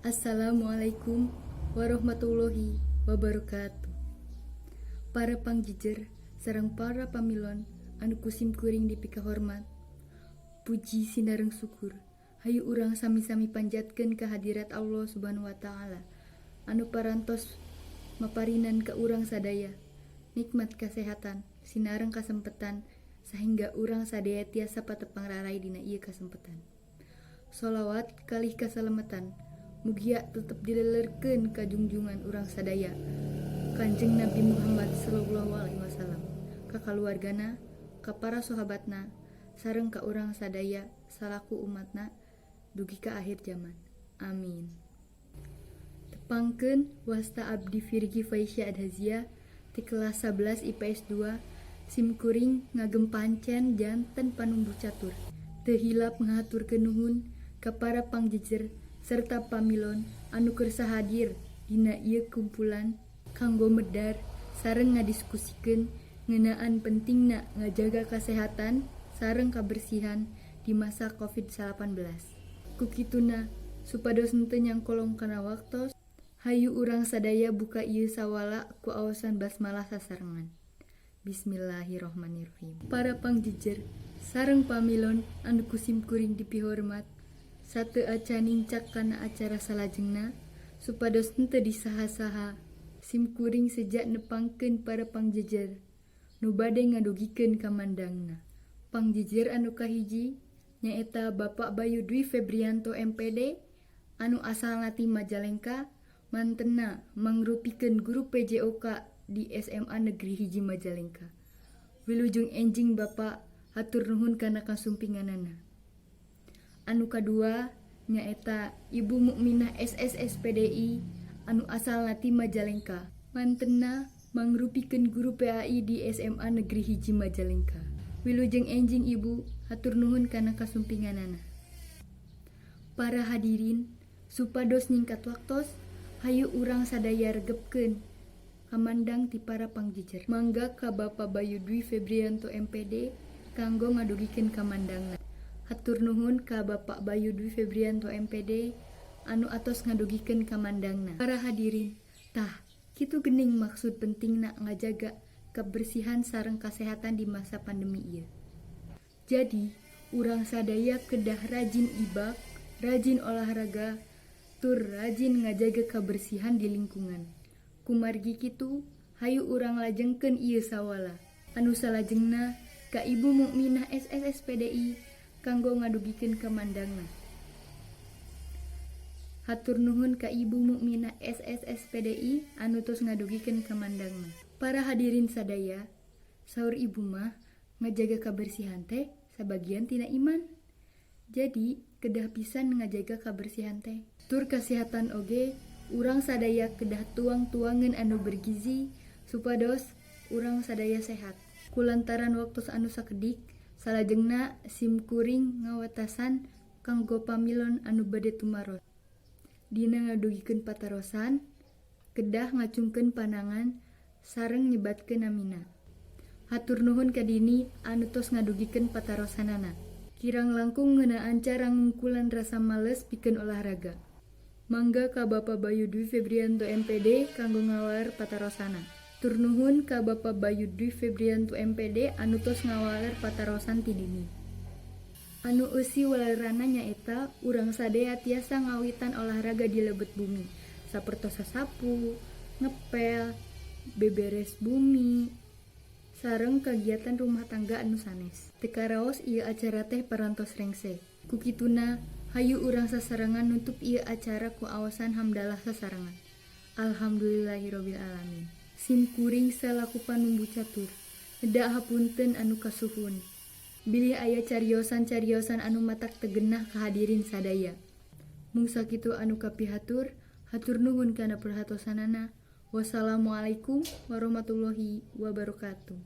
Assalamualaikum warahmatullahi wabarakatuh. Para pangjejer sareng para pamilon anu ku sim kuring dipikahormat. Puji sinareng syukur hayu urang sami-sami panjatkeun ka hadirat Allah Subhanahu wa Ta'ala anu parantos maparinan ka urang sadaya nikmat kasehatan sinareng kasempetan sehingga urang sadaya tiasa patepang rarai dina ieu kasempetan. Sholawat kalih kasalametan mugia tetep dilelerkeun ka junjungan urang sadaya, Kanjeng Nabi Muhammad sallallahu alaihi wasallam, ka kaluargana, ka para sahabatna, sareng ka urang sadaya salaku umatna dugi ka akhir zaman. Amin. Tepangkeun, wasta abdi Virgi Faisya Adhazia ti kelas 11 IPS 2. Sim kuring ngagem pancen janten panumbu catur. Teu hilap ngahaturkeun nuhun ka para pangjejer serta pamilon anu kersa hadir dina ieu kumpulan kanggo medar sareng ngadiskusikeun ngeunaan pentingna ngajaga kasehatan sareng kabersihan di masa Covid-19. Ku kituna, supados henteu nyangkolong kana waktos, hayu urang sadaya buka ieu sawala ku aosan basmalah sasarengan. Bismillahirrahmanirrahim. Para pangjejer sareng pamilon anu ku sim kuring dipihormat, sateu acan nincak kana acara salajengna, supados henteu disaha-saha, sim kuring seja nepangkeun para pangjejer nu bade ngadugikeun kamandangna. Pangjejer anu kahiji nyaeta Bapak Bayu Dwi Febrianto MPD anu asalna ti Majalengka, mantenna mangrupikeun guru PJOK di SMA Negeri 1 Majalengka. Wilujeng enjing, Bapak, hatur nuhun kana kasumpinganana. Anu kadua nyaeta Ibu Mukminah SSSPDI anu asalna ti Majalengka, mantenna mangrupikeun guru PAI di SMA Negeri 1 Majalengka. Wilujeng enjing, Ibu, hatur nuhun kana kasumpinganana. Para hadirin, supados nyingkat waktos, hayu urang sadaya regepkeun kamandang ti para pangjejer. Mangga ka Bapak Bayu Dwi Febrianto MPD kanggo ngadugikeun kamandangna. Hatur nuhun ka Bapak Bayu Dwi Febrianto MPD anu atos ngadugikeun kamandangna. Para hadirin, tah kitu geuning maksud pentingna ngajaga kebersihan sareng kasehatan di masa pandemi ieu. Jadi, urang sadaya kedah rajin ibak, rajin olahraga, tur rajin ngajaga kebersihan di lingkungan. Kumargi kitu, hayu urang lajengkeun ieu sawala. Anu salajengna ka Ibu Mukminah SSSPDI kanggo ngadugikeun kamandangna. Hatur nuhun ka Ibu Mukminah SSSPDI anu tos ngadugikeun kamandangna. Para hadirin sadaya, saur Ibu mah ngajaga kabersihan teh sabagian tina iman. Jadi, kedah pisan ngajaga kabersihan teh. Tur kasehatan oge, urang sadaya kedah tuang-tuangan anu bergizi supados urang sadaya sehat. Kulantaran waktu anu sakedik, salajengna sim kuring ngawatasan kanggo pamilon anu bade tumaros. Dina ngadugikeun patarosan, kedah ngacungkeun panangan sareng nyebatkeun namina. Hatur nuhun ka Dini anu tos ngadugikeun patarosanana. Kirang langkung ngeunaan cara ngungkulan rasa males pikeun olahraga. Mangga ka Bapak Bayu Dwi Febrianto MPD kanggo ngawaler patarosana. Tur nuhun ka Bapak Bayu Dwi Febrianto MPD anu tos ngawaler patarosan ti Dini. Anu eusi waleranna nyaeta urang sadaya tiasa ngawitan olahraga di lebet bumi, sapertos sasapu, ngepel, beberes bumi, sareng kagiatan rumah tangga anu sanes. Teu karaos ieu acara teh parantos rengse. Ku kituna, hayu urang sasarengan nutup ieu acara ku aosan hamdalah sasarengan. Alhamdulillahirabbil alamin. Sim kuring salaku panumbu catur neda hapunten anu kasuhun bilih aya cariosan-cariosan anu matak teu genah ka hadirin sadaya. Mung sakitu anu kapihatur, hatur nuhun kana perhatosanana. Wassalamualaikum warahmatullahi wabarakatuh.